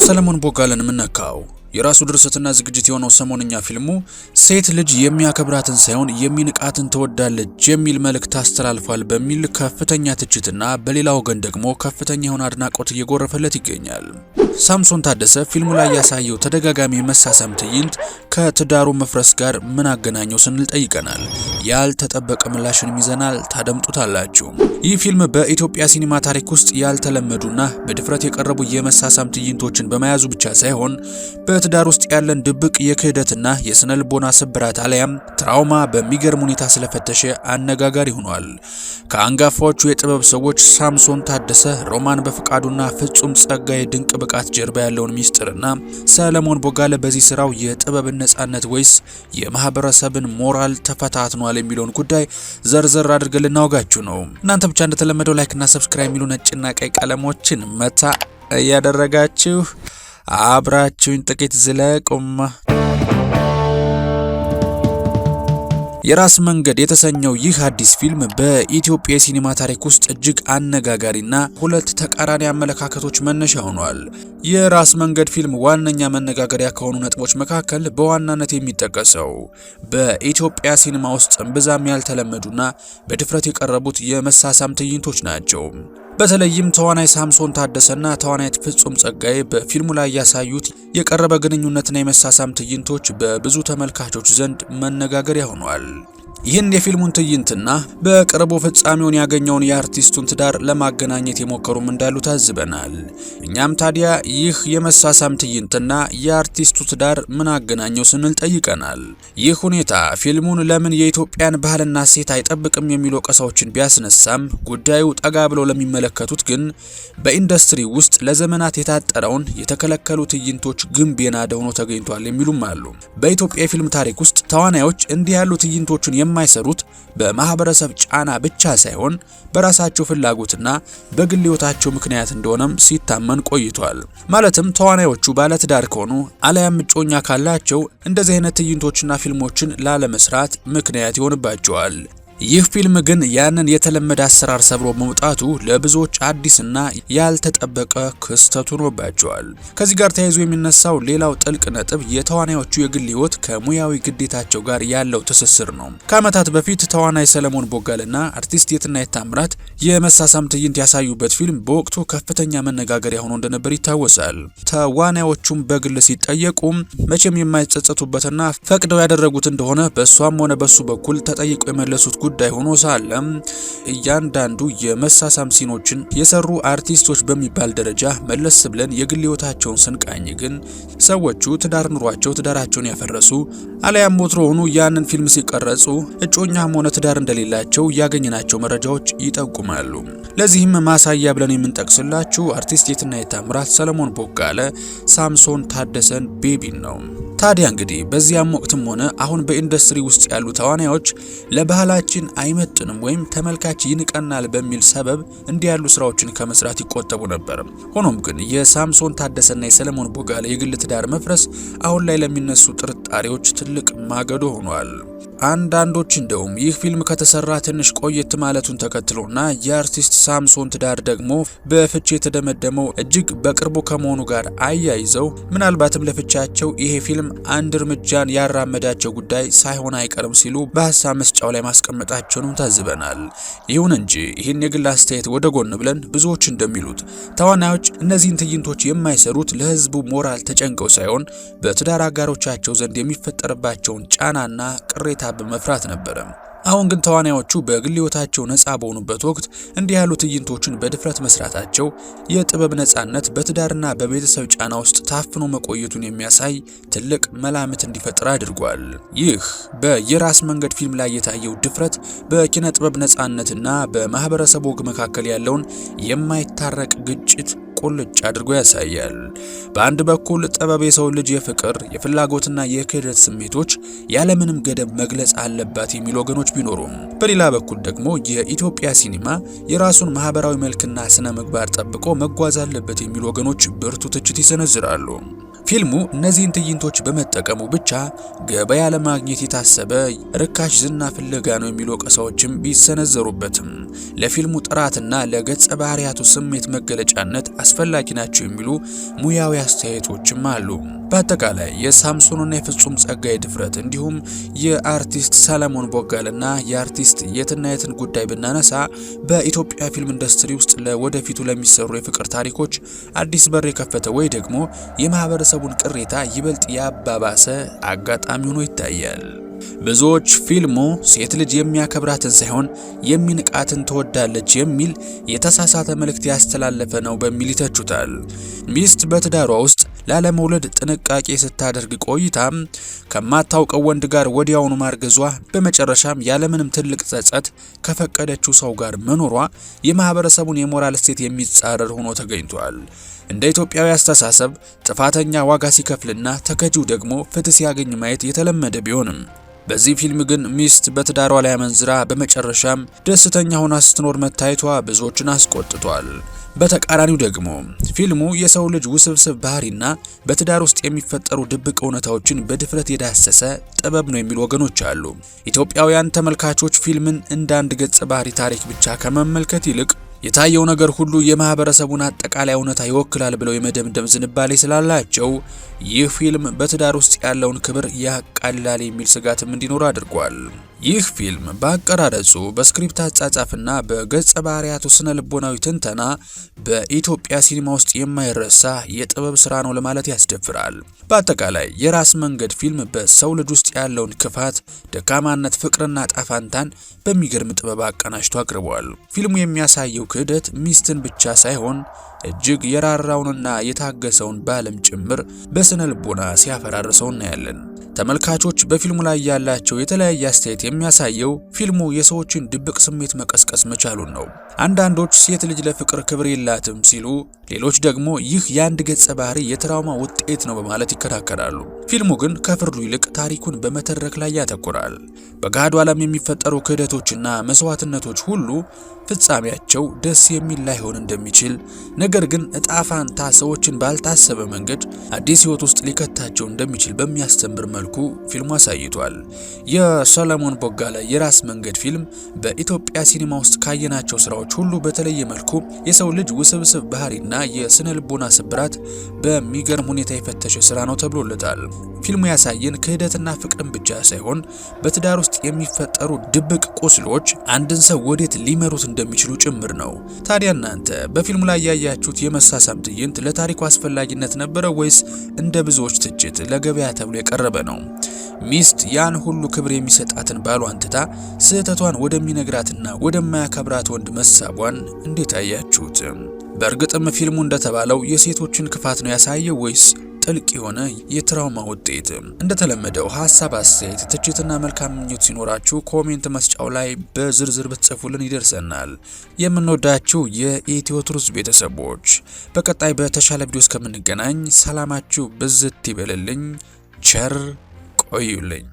ሰለሞን ቦጋለን ምን ነካው? የራሱ ድርሰትና ዝግጅት የሆነው ሰሞንኛ ፊልሙ ሴት ልጅ የሚያከብራትን ሳይሆን የሚንቃትን ትወዳለች የሚል መልእክት አስተላልፏል በሚል ከፍተኛ ትችትና በሌላ ወገን ደግሞ ከፍተኛ የሆነ አድናቆት እየጎረፈለት ይገኛል። ሳምሶን ታደሰ ፊልሙ ላይ ያሳየው ተደጋጋሚ የመሳሳም ትዕይንት ከትዳሩ መፍረስ ጋር ምን አገናኘው ስንል ጠይቀናል። ያልተጠበቀ ምላሽንም ይዘናል፣ ታደምጡታላችሁ። ይህ ፊልም በኢትዮጵያ ሲኒማ ታሪክ ውስጥ ያልተለመዱና በድፍረት የቀረቡ የመሳሳም ትዕይንቶችን በመያዙ ብቻ ሳይሆን በትዳር ውስጥ ያለን ድብቅ የክህደትና የስነ ልቦና ስብራት አለያም ትራውማ በሚገርም ሁኔታ ስለፈተሸ አነጋጋሪ ሆኗል። ከአንጋፋዎቹ የጥበብ ሰዎች ሳምሶን ታደሰ፣ ሮማን በፍቃዱና ፍጹም ጸጋዬ ድንቅ ብቃት ጀርባ ያለውን ሚስጥርና ሰለሞን ቦጋለ በዚህ ስራው የጥበብን ነጻነት ወይስ የማህበረሰብን ሞራል ተፈታትኗል የሚለውን ጉዳይ ዘርዘር አድርገን ልናወጋችሁ ነው። እናንተ ብቻ እንደተለመደው like ና subscribe የሚሉ ነጭና ቀይ ቀለሞችን መታ እያደረጋችሁ አብራችሁኝ ጥቂት ዝለቁማ። የራስ መንገድ የተሰኘው ይህ አዲስ ፊልም በኢትዮጵያ የሲኒማ ታሪክ ውስጥ እጅግ አነጋጋሪና ሁለት ተቃራኒ አመለካከቶች መነሻ ሆኗል። የራስ መንገድ ፊልም ዋነኛ መነጋገሪያ ከሆኑ ነጥቦች መካከል በዋናነት የሚጠቀሰው በኢትዮጵያ ሲኒማ ውስጥ እምብዛም ያልተለመዱና በድፍረት የቀረቡት የመሳሳም ትዕይንቶች ናቸው። በተለይም ተዋናይ ሳምሶን ታደሰና ተዋናይት ፍጹም ጸጋዬ በፊልሙ ላይ ያሳዩት የቀረበ ግንኙነትና የመሳሳም ትዕይንቶች በብዙ ተመልካቾች ዘንድ መነጋገሪያ ሆኗል። ይህን የፊልሙን ትዕይንትና በቅርቡ ፍጻሜውን ያገኘውን የአርቲስቱን ትዳር ለማገናኘት የሞከሩም እንዳሉ ታዝበናል። እኛም ታዲያ ይህ የመሳሳም ትዕይንትና የአርቲስቱ ትዳር ምን አገናኘው ስንል ጠይቀናል። ይህ ሁኔታ ፊልሙን ለምን የኢትዮጵያን ባህልና እሴት አይጠብቅም የሚሉ ወቀሳዎችን ቢያስነሳም ጉዳዩ ጠጋ ብለው ለሚመለከቱት ግን በኢንዱስትሪ ውስጥ ለዘመናት የታጠረውን የተከለከሉ ትዕይንቶች ግንብ የናደ ሆኖ ተገኝቷል የሚሉም አሉ። በኢትዮጵያ የፊልም ታሪክ ውስጥ ተዋናዮች እንዲህ ያሉ ትዕይንቶችን የማይሰሩት በማህበረሰብ ጫና ብቻ ሳይሆን በራሳቸው ፍላጎትና በግል ሕይወታቸው ምክንያት እንደሆነም ሲታመን ቆይቷል። ማለትም ተዋናዮቹ ባለትዳር ከሆኑ አለያም እጮኛ ካላቸው እንደዚህ አይነት ትዕይንቶችና ፊልሞችን ላለመስራት ምክንያት ይሆንባቸዋል። ይህ ፊልም ግን ያንን የተለመደ አሰራር ሰብሮ መውጣቱ ለብዙዎች አዲስና ያልተጠበቀ ክስተት ሆኖባቸዋል። ከዚህ ጋር ተያይዞ የሚነሳው ሌላው ጥልቅ ነጥብ የተዋናዮቹ የግል ሕይወት ከሙያዊ ግዴታቸው ጋር ያለው ትስስር ነው። ከዓመታት በፊት ተዋናይ ሰለሞን ቦጋለና አርቲስት የትናየት ታምራት የመሳሳም ትዕይንት ያሳዩበት ፊልም በወቅቱ ከፍተኛ መነጋገሪያ ሆኖ እንደነበር ይታወሳል። ተዋናዮቹም በግል ሲጠየቁ መቼም የማይጸጸቱበትና ፈቅደው ያደረጉት እንደሆነ በእሷም ሆነ በሱ በኩል ተጠይቀው የመለሱት ጉዳይ ሆኖ ሳለ እያንዳንዱ የመሳሳም scene ኦችን የሰሩ አርቲስቶች በሚባል ደረጃ መለስ ብለን የግል ሕይወታቸውን ስንቃኝ ግን ሰዎቹ ትዳር ኑሯቸው ትዳራቸውን ያፈረሱ አለያም ወትሮውኑ ያንን ፊልም ሲቀረጹ እጮኛም ሆነ ትዳር እንደሌላቸው ያገኘናቸው መረጃዎች ይጠቁማሉ። ለዚህም ማሳያ ብለን የምንጠቅስላችሁ አርቲስት የትናየት ታምራት፣ ሰለሞን ቦጋለ፣ ሳምሶን ታደሰን ቤቢን ነው። ታዲያ እንግዲህ በዚያም ወቅትም ሆነ አሁን በኢንዱስትሪ ውስጥ ያሉ ተዋናዮች ለባህላችን አይመጥንም ወይም ተመልካች ይንቀናል በሚል ሰበብ እንዲህ ያሉ ስራዎችን ከመስራት ይቆጠቡ ነበር። ሆኖም ግን የሳምሶን ታደሰና የሰለሞን ቦጋለ የግል ትዳር መፍረስ አሁን ላይ ለሚነሱ ጥርጣሬዎች ትልቅ ማገዶ ሆኗል። አንዳንዶች እንደውም ይህ ፊልም ከተሰራ ትንሽ ቆየት ማለቱን ተከትሎና የአርቲስት ሳምሶን ትዳር ደግሞ በፍቺ የተደመደመው እጅግ በቅርቡ ከመሆኑ ጋር አያይዘው ምናልባትም ለፍቻቸው ይሄ ፊልም አንድ እርምጃን ያራመዳቸው ጉዳይ ሳይሆን አይቀርም ሲሉ በሀሳብ መስጫው ላይ ማስቀመጣቸውንም ታዝበናል። ይሁን እንጂ ይህን የግል አስተያየት ወደ ጎን ብለን ብዙዎች እንደሚሉት ተዋናዮች እነዚህን ትዕይንቶች የማይሰሩት ለሕዝቡ ሞራል ተጨንቀው ሳይሆን በትዳር አጋሮቻቸው ዘንድ የሚፈጠርባቸውን ጫናና ቅሬታ በመፍራት ነበረ። አሁን ግን ተዋናዮቹ በግል ሕይወታቸው ነፃ በሆኑበት ወቅት እንዲህ ያሉ ትዕይንቶችን በድፍረት መስራታቸው የጥበብ ነፃነት በትዳርና በቤተሰብ ጫና ውስጥ ታፍኖ መቆየቱን የሚያሳይ ትልቅ መላምት እንዲፈጥር አድርጓል። ይህ በየራስ መንገድ ፊልም ላይ የታየው ድፍረት በኪነ ጥበብ ነፃነትና በማህበረሰብ ወግ መካከል ያለውን የማይታረቅ ግጭት ቁልጭ አድርጎ ያሳያል። በአንድ በኩል ጥበብ የሰው ልጅ የፍቅር የፍላጎትና የክህደት ስሜቶች ያለምንም ገደብ መግለጽ አለባት የሚሉ ወገኖች ቢኖሩም፣ በሌላ በኩል ደግሞ የኢትዮጵያ ሲኒማ የራሱን ማህበራዊ መልክና ስነ ምግባር ጠብቆ መጓዝ አለበት የሚሉ ወገኖች ብርቱ ትችት ይሰነዝራሉ። ፊልሙ እነዚህን ትዕይንቶች በመጠቀሙ ብቻ ገበያ ለማግኘት የታሰበ ርካሽ ዝና ፍለጋ ነው የሚሉ ወቀሳዎችም ቢሰነዘሩበትም ለፊልሙ ጥራትና ለገጸ ባህሪያቱ ስሜት መገለጫነት አስፈላጊ ናቸው የሚሉ ሙያዊ አስተያየቶችም አሉ። በአጠቃላይ የሳምሶንና የፍጹም ጸጋዬ ድፍረት እንዲሁም የአርቲስት ሰለሞን ቦጋለና የአርቲስት የትናየትን ጉዳይ ብናነሳ በኢትዮጵያ ፊልም ኢንዱስትሪ ውስጥ ለወደፊቱ ለሚሰሩ የፍቅር ታሪኮች አዲስ በር የከፈተ ወይ ደግሞ የማህበረሰቡን ቅሬታ ይበልጥ ያባባሰ አጋጣሚ ሆኖ ይታያል። ብዙዎች ፊልሙ ሴት ልጅ የሚያከብራትን ሳይሆን የሚንቃትን ትወዳለች የሚል የተሳሳተ መልእክት ያስተላለፈ ነው በሚል ይተቹታል። ሚስት በትዳሯ ውስጥ ላለመውለድ ጥንቃቄ ስታደርግ ቆይታ ከማታውቀው ወንድ ጋር ወዲያውኑ ማርገዟ፣ በመጨረሻም ያለምንም ትልቅ ጸጸት ከፈቀደችው ሰው ጋር መኖሯ የማህበረሰቡን የሞራል እሴት የሚጻረር ሆኖ ተገኝቷል። እንደ ኢትዮጵያዊ አስተሳሰብ ጥፋተኛ ዋጋ ሲከፍልና ተከጂው ደግሞ ፍትህ ሲያገኝ ማየት የተለመደ ቢሆንም በዚህ ፊልም ግን ሚስት በትዳሯ ላይ አመንዝራ በመጨረሻም ደስተኛ ሆና ስትኖር መታየቷ ብዙዎችን አስቆጥቷል። በተቃራኒው ደግሞ ፊልሙ የሰው ልጅ ውስብስብ ባህሪና በትዳር ውስጥ የሚፈጠሩ ድብቅ እውነታዎችን በድፍረት የዳሰሰ ጥበብ ነው የሚሉ ወገኖች አሉ። ኢትዮጵያውያን ተመልካቾች ፊልምን እንደ አንድ ገጸ ባህሪ ታሪክ ብቻ ከመመልከት ይልቅ የታየው ነገር ሁሉ የማህበረሰቡን አጠቃላይ እውነታ ይወክላል ብለው የመደምደም ዝንባሌ ስላላቸው ይህ ፊልም በትዳር ውስጥ ያለውን ክብር ያቃልላል የሚል ስጋትም እንዲኖር አድርጓል። ይህ ፊልም በአቀራረጹ፣ በ script አጻጻፍና በገጸ ባህሪያቱ ስነ ልቦናዊ ትንተና በኢትዮጵያ ሲኒማ ውስጥ የማይረሳ የጥበብ ስራ ነው ለማለት ያስደፍራል። በአጠቃላይ የራስ መንገድ ፊልም በሰው ልጅ ውስጥ ያለውን ክፋት፣ ደካማነት፣ ፍቅርና ጣፋንታን በሚገርም ጥበብ አቀናጅቶ አቅርቧል። ፊልሙ የሚያሳየው ክህደት ሚስትን ብቻ ሳይሆን እጅግ የራራውንና የታገሰውን ባልም ጭምር በስነ ልቦና ሲያፈራርሰው እናያለን። ተመልካቾች በፊልሙ ላይ ያላቸው የተለያየ አስተያየት የሚያሳየው ፊልሙ የሰዎችን ድብቅ ስሜት መቀስቀስ መቻሉን ነው። አንዳንዶች ሴት ልጅ ለፍቅር ክብር የላትም ሲሉ፣ ሌሎች ደግሞ ይህ የአንድ ገጸ ባህሪ የትራውማ ውጤት ነው በማለት ይከራከራሉ። ፊልሙ ግን ከፍርዱ ይልቅ ታሪኩን በመተረክ ላይ ያተኩራል። በገሃዱ ዓለም የሚፈጠሩ ክህደቶችና መስዋዕትነቶች ሁሉ ፍጻሜያቸው ደስ የሚል ላይሆን እንደሚችል፣ ነገር ግን እጣ ፋንታ ሰዎችን ባልታሰበ መንገድ አዲስ ሕይወት ውስጥ ሊከታቸው እንደሚችል በሚያስተምር መልኩ ፊልሙ አሳይቷል። የሰለሞን ቦጋለ የራስ መንገድ ፊልም በኢትዮጵያ ሲኒማ ውስጥ ካየናቸው ስራዎች ሁሉ በተለየ መልኩ የሰው ልጅ ውስብስብ ባህሪና የስነ ልቦና ስብራት በሚገርም ሁኔታ የፈተሸ ስራ ነው ተብሎለታል። ፊልሙ ያሳየን ክህደትና ፍቅርን ብቻ ሳይሆን በትዳር ውስጥ የሚፈጠሩ ድብቅ ቁስሎች አንድን ሰው ወዴት ሊመሩት እንደሚችሉ ጭምር ነው። ታዲያ እናንተ በፊልሙ ላይ ያያችሁት የመሳሳም ትዕይንት ለታሪኩ አስፈላጊነት ነበረ ወይስ እንደ ብዙዎች ትችት ለገበያ ተብሎ የቀረበ ነው? ሚስት ያን ሁሉ ክብር የሚሰጣትን ባሏን ትታ ስህተቷን ወደሚነግራትና ወደማያከብራት ወንድ መሳቧን እንዴት አያችሁት? በእርግጥም ፊልሙ እንደተባለው የሴቶችን ክፋት ነው ያሳየው ወይስ ጥልቅ የሆነ የ trauma ውጤት? እንደተለመደው ሀሳብ፣ አስተያየት፣ ትችትና መልካም ምኞት ሲኖራችሁ comment መስጫው ላይ በዝርዝር ብትጽፉልን ይደርሰናል። የምንወዳችሁ የኢትዮ ትሩዝ ቤተሰቦች በቀጣይ በተሻለ ቪዲዮ እስከምንገናኝ ሰላማችሁ ብዝት ይበልልኝ። ቸር ቆዩልኝ።